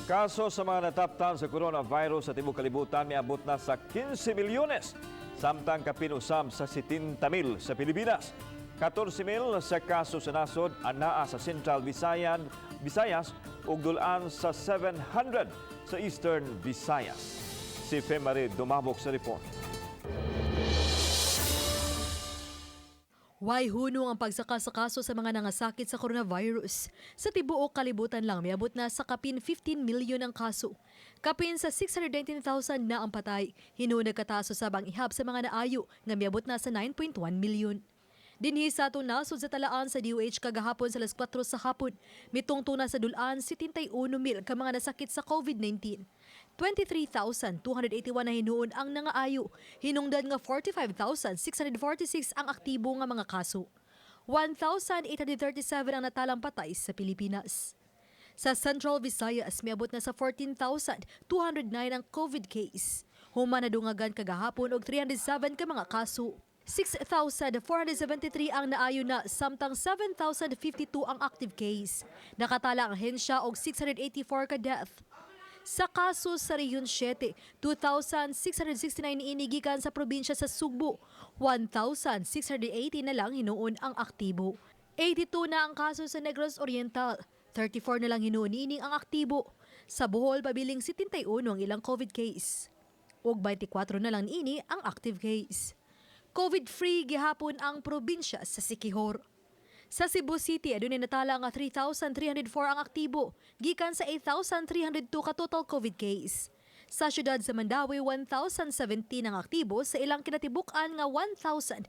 Kaso sa mga nataptan sa coronavirus sa tibuok kalibutan miabot na sa 15 milyones, samtang kapin usab sa 70 mil sa Pilipinas. 14 mil sa kaso sa nasod anaa sa Central Visayas ug dul-an sa 700 sa Eastern Visayas. Si Femari Dumabok sa report. Way hunong ang pagsaka sa kaso sa mga nangasakit sa coronavirus. Sa tibuok kalibutan lang, miabot na sa kapin 15 milyon ang kaso. Kapin sa 619,000 na ang patay. Hinuon nagkataas usab ang ihap sa mga naayo nga miabot na sa 9.1 milyon. Dinhi sa atong nasod, sa talaan sa DOH kagahapon sa alas 4 sa hapon, mitungtong na sa dul-an 71 mil ka mga nasakit sa COVID-19. 23,281 na hinuon ang nangaayo, hinungdan nga 45,646 ang aktibo nga mga kaso. 1,837 ang natalang patay sa Pilipinas. Sa Central Visayas, miabot na sa 14,209 ang COVID case. Human nadungagan kagahapon og 307 ka mga kaso. 6,473 ang naayo na, samtang 7,052 ang active case. Nakatala ang ahensya og 684 ka death. Sa kaso sa Region 7, 2,669 niini gikan sa probinsya sa Sugbo. 1,680 na lang hinuon ang aktibo. 82 na ang kaso sa Negros Oriental. 34 na lang hinuon niining ang aktibo. Sa Bohol, pabiling 71 ang ilang COVID case. Ug 24 na lang niini ang active case. COVID-free gihapon ang probinsya sa Siquijor. Sa Cebu City, adunay natala nga 3,304 ang aktibo, gikan sa 8,302 ka total COVID case. Sa siyudad sa Mandaue, 1,017 ang aktibo sa ilang kinatibuk-an nga 1,555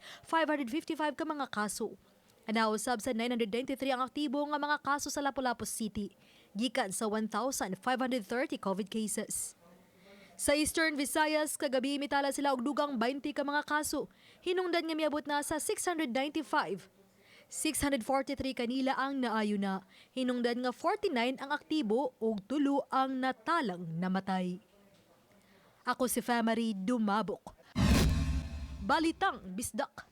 ka mga kaso. Ana usab sa 993 ang aktibo nga mga kaso sa Lapu-Lapu City, gikan sa 1,530 COVID cases. Sa Eastern Visayas, kagabi mitala sila og dugang 20 ka mga kaso. Hinungdan nga miabot na sa 695. 643 kanila ang naayo na. Hinungdan nga 49 ang aktibo ug 3 ang natalang namatay. Ako si Famary Dumabok. Balitang Bisdak.